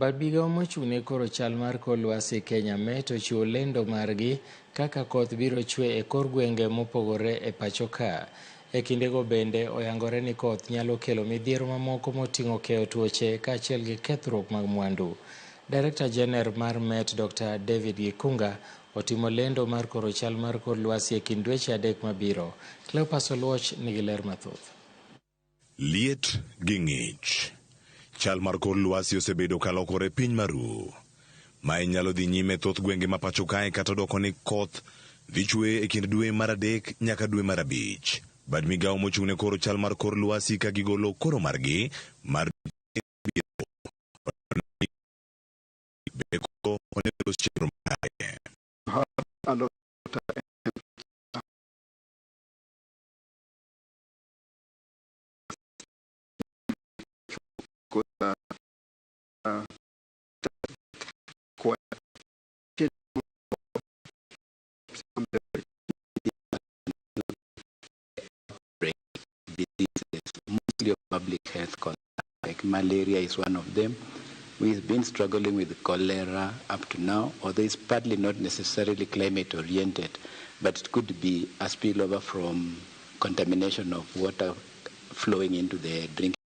Bad migao mochung' ne koro chal mar kor lwasi Kenya Met ochiwo lendo margi kaka koth biro chwe e kor gwenge mopogore e pacho ka. E kindego bende oyangore ni koth nyalo kelo midhiero mamoko moting'o keyo tuoche kaachiel gi kethruok mag mwandu. Director General mar Met Dr. David Gikunga otimo lendo mar koro chal mar kor lwasi e kind dweche 3 mabiro. Cleopas Oluoch nigi ler mathoth. Liet gi ng'ich. Chal mar kor lwasi osebedo ka lokore piny maru. Mae nyalo dhi nyime thoth gwenge ma pacho kae kata odoko ni koth dhi chwe e kind dwe mar 3 nyaka dwe mar 5. Bad migawo mochung' ne koro chal mar kor lwasi ka gigolo koro margi mar be koro onego los chenro makare. Diseases, mostly of public health concerns, like malaria is one of them. We've been struggling with cholera up to now, although it's partly not necessarily climate oriented, but it could be a spillover from contamination of water flowing into the drinking.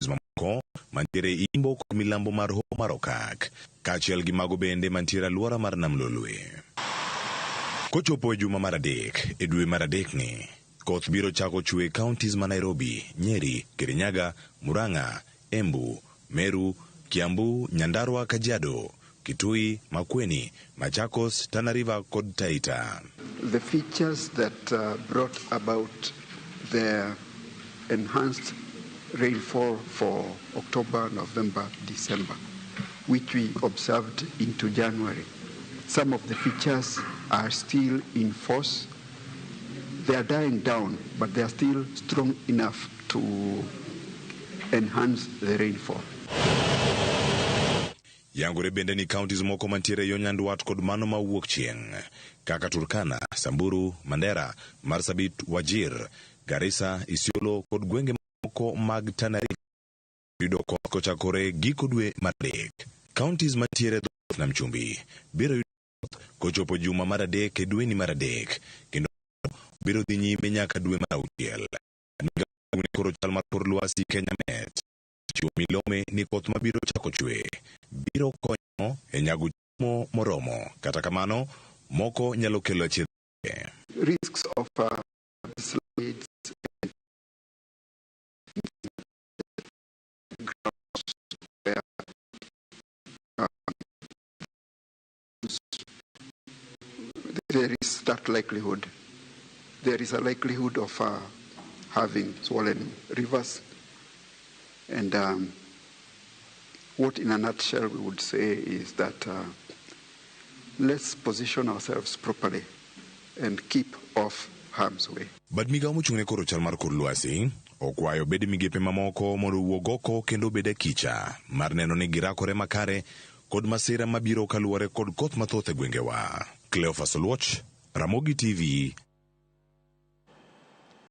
Mamoko mantiere e imbo kod milambo mar Hoho mar Okak, kaachiel gi mago bende mantiere alwora mar Nam Lolwe. Kochopo e juma mar 3 e dwe mar 3 ni, koth biro chako chwe e counties ma Nairobi, Nyeri, Kirinyaga, Murang'a, Embu, Meru, Kiambu, Nyandarua, Kajiado, Kitui, Makueni, Machakos, Tana River kod Taita. The features that brought about the enhanced rainfall for October, November, December, which we observed into January. Some of the features are still in force. They are dying down, but they are still strong enough to enhance the rainfall. Yangore bende ni counties moko mantiere yo nyandwat kod mano ma wuok chieng' kaka Turkana, Samburu, Mandera, Marsabit, Wajir, Garissa, Isiolo kod gwenge moko mag Tana River yudo koth kochakore giko dwe mar 3. Counties mantiere dho nam chumbi biro yudo koth kochopo juma mar 3 e dweni mar 3 kendo biro dhi nyime nyaka dwe mar 6. Migawo ne koro chal mar kor lwasi Kenya Met chiwo milome ni koth mabiro chako chwe biro konyo e nyago chiemo moromo. Kata kamano, moko nyalo kelo achiedh. Risks of slides and grounds where there is that likelihood. There is a likelihood of having swollen rivers. And what in a nutshell we would say is that let's position ourselves properly and keep off harm's way. Bad migawo mochung' ne koro chal mar kor lwasi okwayo bede migepe mamoko mondo owuog oko kendo obed akicha mar neno ni girakore makare kod masira mabiro kaluwore kod koth mathoth e gwengewa. Cleophas Oluoch, Ramogi TV,